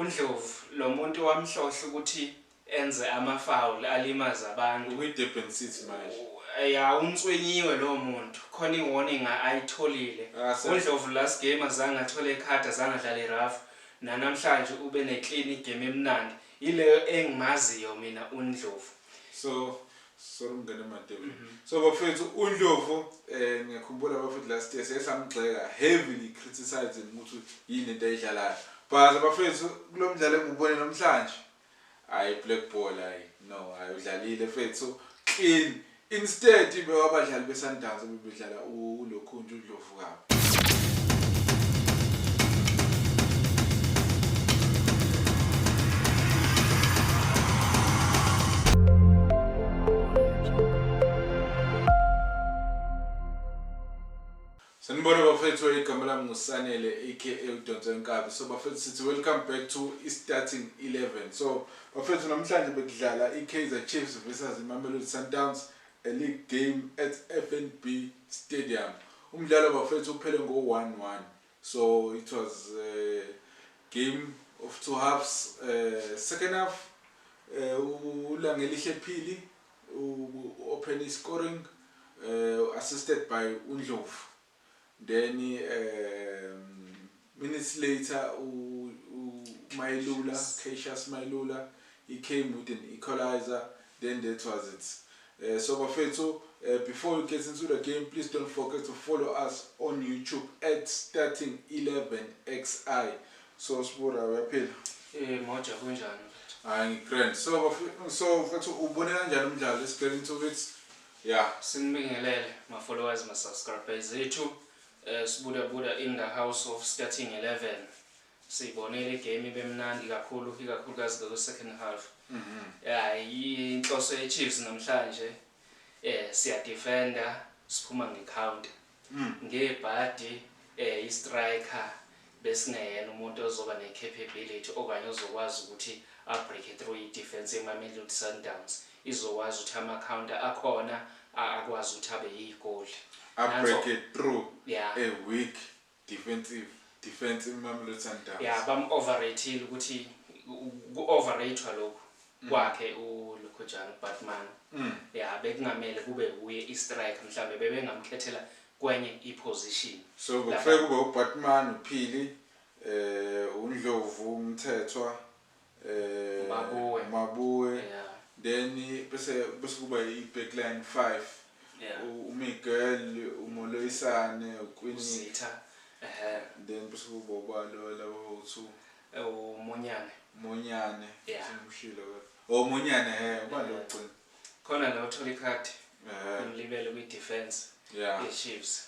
UNdlovu lo muntu wamhlohla ukuthi enze ama-foul alimaze abantu. Ukwi-Durban City manje. Ya, unswenyiwe lowo muntu, khona i-warning ayitholile. UNdlovu last game azange athole ikhadi, azange adlale i-rough. Nanamhlanje ube ne-clean igame emnandi. Yileyo engimaziyo mina uNdlovu. So sorry mngane Madebe. So bafethu uNdlovu ngiyakhumbula bafethu last year siye samgxeka heavily criticizing ukuthi yini into ayidlalayo. But bafethu kulo mdlalo engiwubone namhlanje, hayi, black ball, hayi, no, hayi, udlalile mfethu clean. Instead bewabadlali beSundowns bebedlala ulokhu nje uNdlovu kabi. Sanibona bafethu, igama lami nguSanele aka uDonso Nkabi. So bafethu, sithi welcome back to i-Starting 11. So bafethu, namhlanje bekudlala i-Kaizer Chiefs versus iMamelodi Sundowns, a league game at FNB Stadium. Umdlalo bafethu uphele ngo-1-1. So it was a game of two halves. Second half uLangelihle Phili open scoring assisted by uNdlovu. Then minutes later Mailula, Cassius Mailula, he came with an equalizer. Then that was it. So bafethu, before we get into the game, please don't forget to follow us on YouTube at Starting 11 XI. So Sibura, uyaphila? Moja, kunjani? Hayi, ngi-grand. So so mfethu, ubone kanjani umdlalo? Let's get into it. Yeah. Sinibingelele ma-followers, ma-subscribers ethu. Sibuda Buda in the house of Starting 11. Siyibonile igame, ibemnandi kakhulu, ikakhulukazi ku second half. Yeah, inhloso ye-Chiefs namhlanje siyadefenda, siphuma nge-counter. Ngebhadi i-striker besingeyena umuntu ozoba ne-capability okanye ozokwazi ukuthi a-break through i-defense yeMamelodi Sundowns, izokwazi ukuthi ama-counter akhona akwazi ukuthi abe yigoli. A break it through a weak defensive defense iMamelodi Sundowns. Ya, bam-overrateile, ukuthi ku-overratewa lokhu kwakhe uLokhojana Batman. Ya, bekungamele kube uye i-striker, mhlambe bebengamkhethela kwenye i-position. So bekufike kube uBatman, uPhili, uNdlovu, uMthethwa, Mabuwe. Mabuwe. Then bese kuba i-backline 5. UMiguel, uMoloisane, uQueen, uZitha, ehe. Then bese kuba ubalo labo u2. UMonyane. Monyane. Sengimshilo. Oh, Monyane, ubalo ugcina. Khona la uthola ikhadi. Ngilibele kwi-defense ye-Chiefs.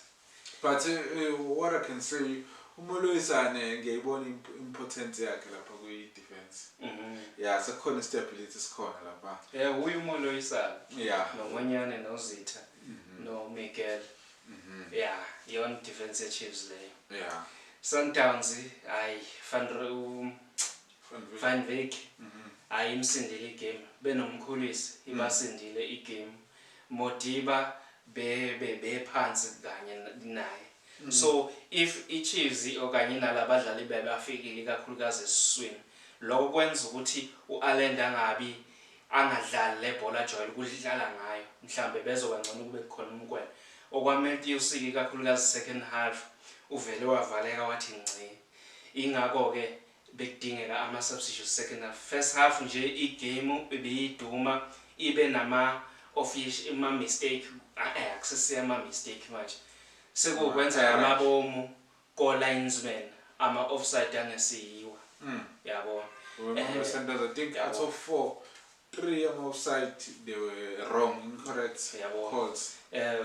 But what I can say, uMoloisane ngiyayibona importance yakhe lapha kwi-defense. Yeah, sekukhona stability, sikhona lapha. Uye uMoloisane. NoMonyane, noZitha, noMiguel. Yeah, iyona defense ye-Chiefs leyo. Sundowns, hayi, Van Van Wyk. Van Wyk. Hayi, imsindile igame. Benomkhulisi ibasindile igame. Modiba be be bephansi kanye naye. So if iChiefs okanye inalabadlali bebafikile ikakhulukazi esiswini, lokho kwenza ukuthi uAllende angabi angadlali le bhola ajwayele ukudlala ngayo. Mhlambe bezoba ngcono kube khona uMkwena. OkwaMatthews ikakhulukazi second half uvele wavaleka wathi ngci. Ingakho ke bekudingeka ama substitutes second half. First half nje igame ibiyiduma, ibe nama official ama mistake, akusesiya ama mistake manje. Sekukwenza Ama-error. ngamabomu ko linesman, ama offside angesiyiwa. Yabo. Remember Sundowns, I think out of four, three ama-offside they were wrong, incorrect calls.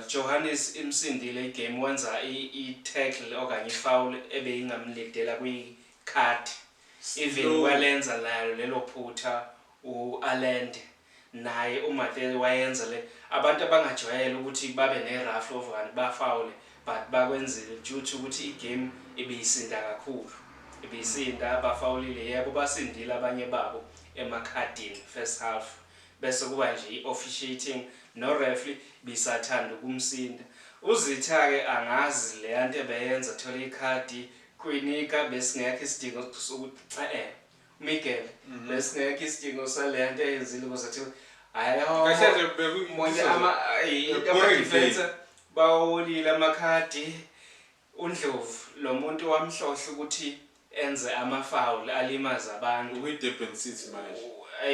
Johannes imsindile igame, wenza i-tackle okanye i-foul ebeyingamledela kwi-card. Even Slow. walenza nayo lelo phutha uAllende, naye uMathe wayenza le abantu abangajwayele ukuthi babe ne-rough ovani bafawule, but bakwenzile due to ukuthi igame ibiyisinda kakhulu, ibiyisinda, bafawulile. Yebo, basindile abanye babo emakhadini first half, bese kuba nje i-officiating no-referee bisathanda ukumsinda uZitha-ke, angazi leya nto ebeyenza, thola ikhadi kwinika, besingekho isidingo sokuthi e-e. Miguel, besingekho isidingo sale nto eyenzile ukuze kuthiwe hayi. Kahle kahle Monye ama a boring ama-defense bawolile amakhadi. UNdlovu lo muntu wamhlohla ukuthi enze ama-foul alimaze abantu. Ukwi-Durban City manje.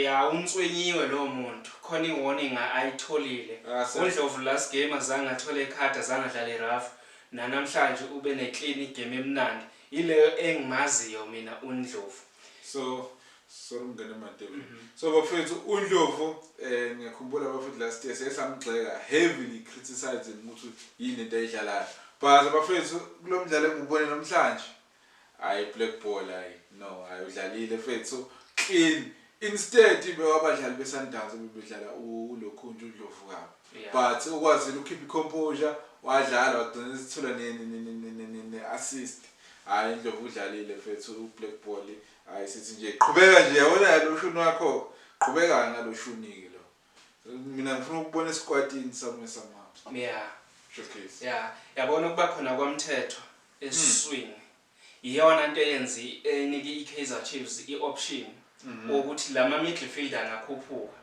Ya, unswenyiwe lowo muntu, khona i-warning ayitholile. UNdlovu last game azange athole ikhadi, azange adlale i-rough. Nanamhlanje ube ne-clean igame emnandi, yileyo engimaziyo mina uNdlovu. So sorry umngane Madebe. So bafethu, uNdlovu, ngiyakhumbula bafethu, last year sesamgxeka, heavily criticizing ukuthi yini into ayidlalayo, but bafethu, kulo mdlalo engubone namhlanje, hayi, black ball, hayi no, hayi, udlalile fethu clean. Instead bewabadlali beSundowns bebedlala ulokhunja uNdlovu kabi, but ukwazile ukukhipha i-composure, wadlala, wagcina esithola ne-assist. Hhayi, Ndlovu udlalile mfethu, u-black ball. Hhayi, sithi nje qhubeka nje, yabona lo shuni wakho, qhubeka ngalo shuni-ke lo. Mina ngifuna ukubona esikwatini somewhere somehow. Showcase. Yeah, yabona, ukuba khona kwaMthethwa esiswini iyona nto eyenzi enike i-Kaizer Chiefs i-option ukuthi lama midfielder angakhuphuka,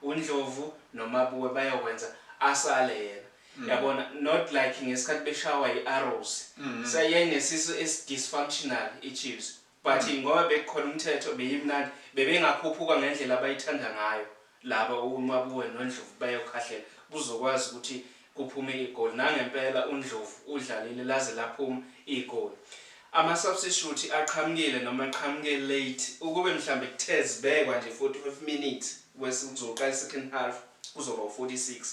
uNdlovu noMabuwe bayokwenza, asale yena, yabona, not like ngesikhathi beshawa i-Arrows, sayayinesisu esi-dysfunctional i-Chiefs, but ngoba bekukhona uMthethwa beyimnandi, bebengakhuphuka ngendlela abayithanda ngayo laba uMabuwe noNdlovu, bayokhahlela, kuzokwazi ukuthi kuphume igoli. Nangempela uNdlovu udlalile laze laphuma igoli. Ama-substitute aqhamukile noma aqhamuke late, ukube mhlambe kuthe zibekwa nje 45 minutes kuzoqala i-second half, kuzoba u-46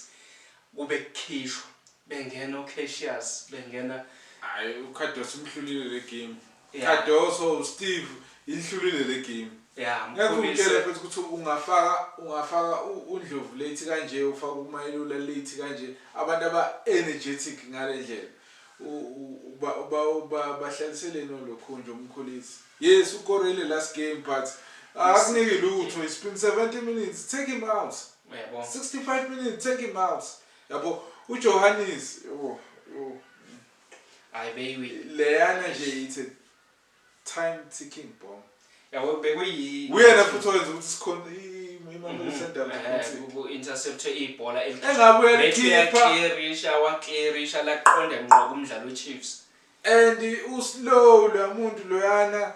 kube kukhishwa, bengena uCassius, bengena. Hhayi, uCardoso umhlulile le game. Cardoso, Steve, ilihlulile le game. Ngeke Mkhulise. Ungitshele futhi ukuthi ungafaka uNdlovu late kanje, ufaka uMayelula late kanje, abantu aba-energetic ngale ndlela. Uba bahlaliseleni olokhunje uMkhulisi? Yes, ukorile last game, but akuniki lutho. It's been 70 minutes, take him out. Uyabo. 65 minutes, take him out, yabo. UJohannes, yabo, yo. Hayi, beyiwini. Leyana nje, it's a time ticking bomb. Yabo, bekuyi Uyena futhi owenza ukuthi sikhona iMamelodi Sundowns futhi Ku-intercept ibhola. Engabe uyalikhipha. Clearisha, waclearisha laqonda ngqo kumdlalo we-Chiefs. And uslow lo muntu loyana.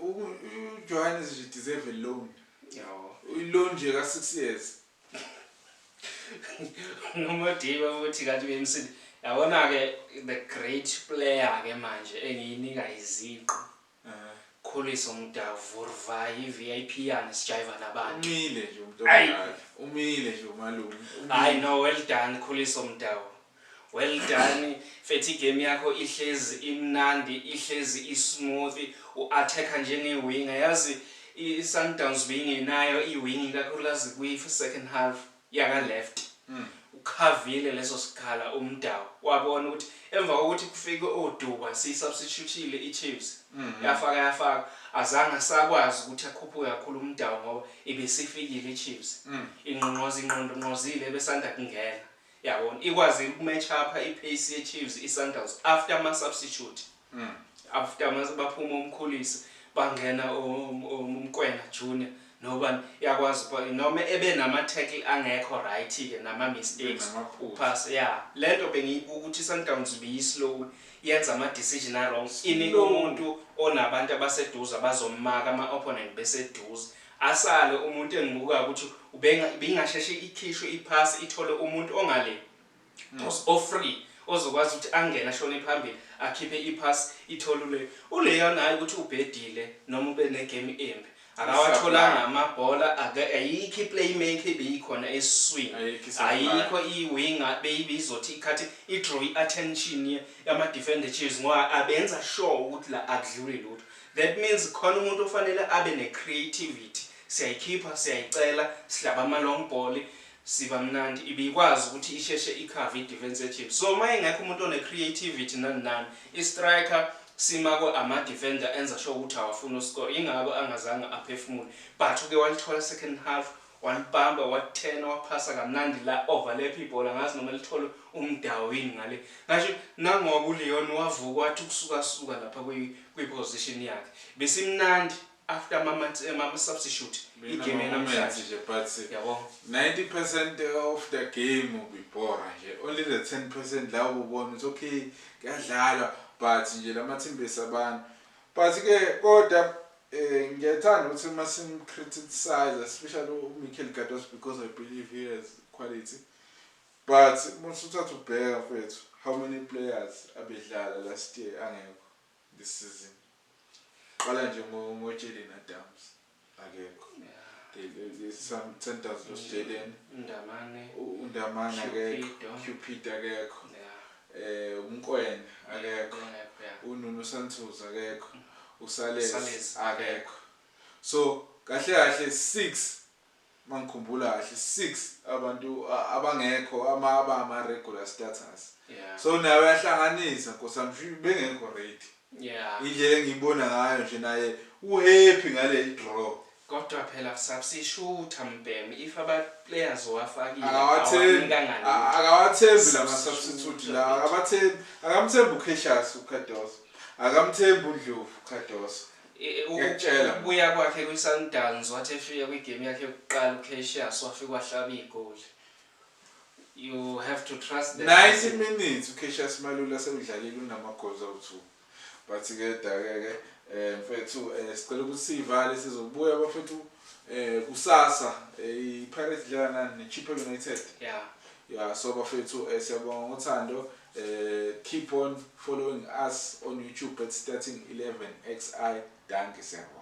UJohannes nje deserve a loan. Yabo. I-loan nje ka 6 years. NoModiba futhi kanti bemsini, yabona-ke, the great player-ke manje engiyinika iziqu, Khuliso Mudau, Vurvai, i-VIP yani, sijayiva nabantu. Umile nje umuntu Ayi. omdala, umile nje umalume. Hayi no, well done Khuliso Mudau, well done fethi. Igame yakho ihlezi imnandi, ihlezi ismooth, u-attacker njenge-winger. Yazi, i-Sundowns beyingenayo i-wing, ikakhulukazi kwi-second half yaka-left. Ukhavile leso sikhala uMdawu, wabona ukuthi emva kokuthi kufike oDuba, siyisubstitutile i-Chiefs, yafaka, azange asakwazi ukuthi akhuphuke kakhulu uMdawu ngoba ibesifikile i-Chiefs, ingqongqoza, ingqondongqozile besanda kungena, yabona, ikwazile ukumatch up i-pace ye-Chiefs i-Sundowns after ama-substitute, after baphuma uMkhulisi, bangena uMkwena Junior nobani, yakwazi noma ebe nama-tackle angekho right-ke, nama-mistakes. Namaphutha. Pass ya lento bengiyibuka ukuthi i-Sundowns ibiyi-slow, yenza ama-decision a-wrong, inika Slow. umuntu onabantu abaseduze abazomaka, ama-opponent beseduze, asale umuntu engibuka ukuthi ibingasheshe ikhishwe iphasi, ithole umuntu ongale o-free ozokwazi ukuthi angene, ashone phambili, akhiphe iphasi, ithole ule uleyo naye ukuthi ubhedile noma ube negame embi, akawatholanga amabhola. Ayikho i-playmaker ebeyikhona esiswini. Ayikho i-supply. Ayikho i-winger beyibizothi ikhathi i-draw i-attention yama-defender Chiefs, ngoba abenza sure ukuthi la akudluli lutho. That means khona umuntu ofanele abe ne-creativity. Siyayikhipha, siyayicela, sihlaba ama-long ball, siba mnandi, ibikwazi ukuthi isheshe ikhave i-defense ye-Chiefs. So uma engekho umuntu one-creativity nani nani, i-striker simako, ama-defender enza sure ukuthi awafuni uscore, ingako angazange aphefumule. But uke walithola second half, walibamba, wathena, waphasa kamnandi la, overlap ibhola, ngazi noma lithole uMdawini ngale. Ngasho nangoba uLeon wavuka, wathi ukusuka suka lapha kwi-position yakhe, besimnandi. After ama substitute igame namhlanje. Nje, but yabo. 90% of the game ubibhora nje, only the 10% la ubona ukuthi okay, kuyadlalwa, but nje lamathimba abantu. But ke kodwa ngiyathanda ukuthi masim criticize, especially uMichael Cardoso, because I believe he has quality, but musuthatha ubheka, mfethu, how many players abedlala last year angekho this season? Qala nje ngo-Jayden Adams, akekho. Some Sundowns lost Jayden. Ndamane. uNdamane akekho. Cupido. Cupid akekho. UMkwena akekho. UNuno Santos akekho, uSales Sales. akekho. So kahle kahle 6, mangikhumbula kahle, 6 abantu abangekho ama abama regular starters. So nawe uyahlanganisa, nkosami, bengekho ready. Indlela engiyibona ngayo nje, naye uhappy ngale draw. Kodwa phela sabsishutha mbhemi, if aba players wafakile Akawathembi. awanikanga lutho. Akawathembi lama substitute la, akabathembi. Akamthembi uCassius uCardoso, akamthembi uNdlovu uCardoso. Ngiyakutshela. Ukubuya kwakhe kwi-Sundowns, wathi efika kwigame yakhe yokuqala uCassius wafika wahlaba igoli. You have to trust the 90 person. minutes uCassius Malula sewudlalile, unama goals awu2. But ke dake ke mfethu, sicela ukuthi sivale, sizobuya bafethu kusasa. iPirates idlala nani? NeChippa United. Yeah. Yeah, so bafethu, siyabonga ngothando. Keep on following us on YouTube at Starting 11 XI. Dankie, siyabonga.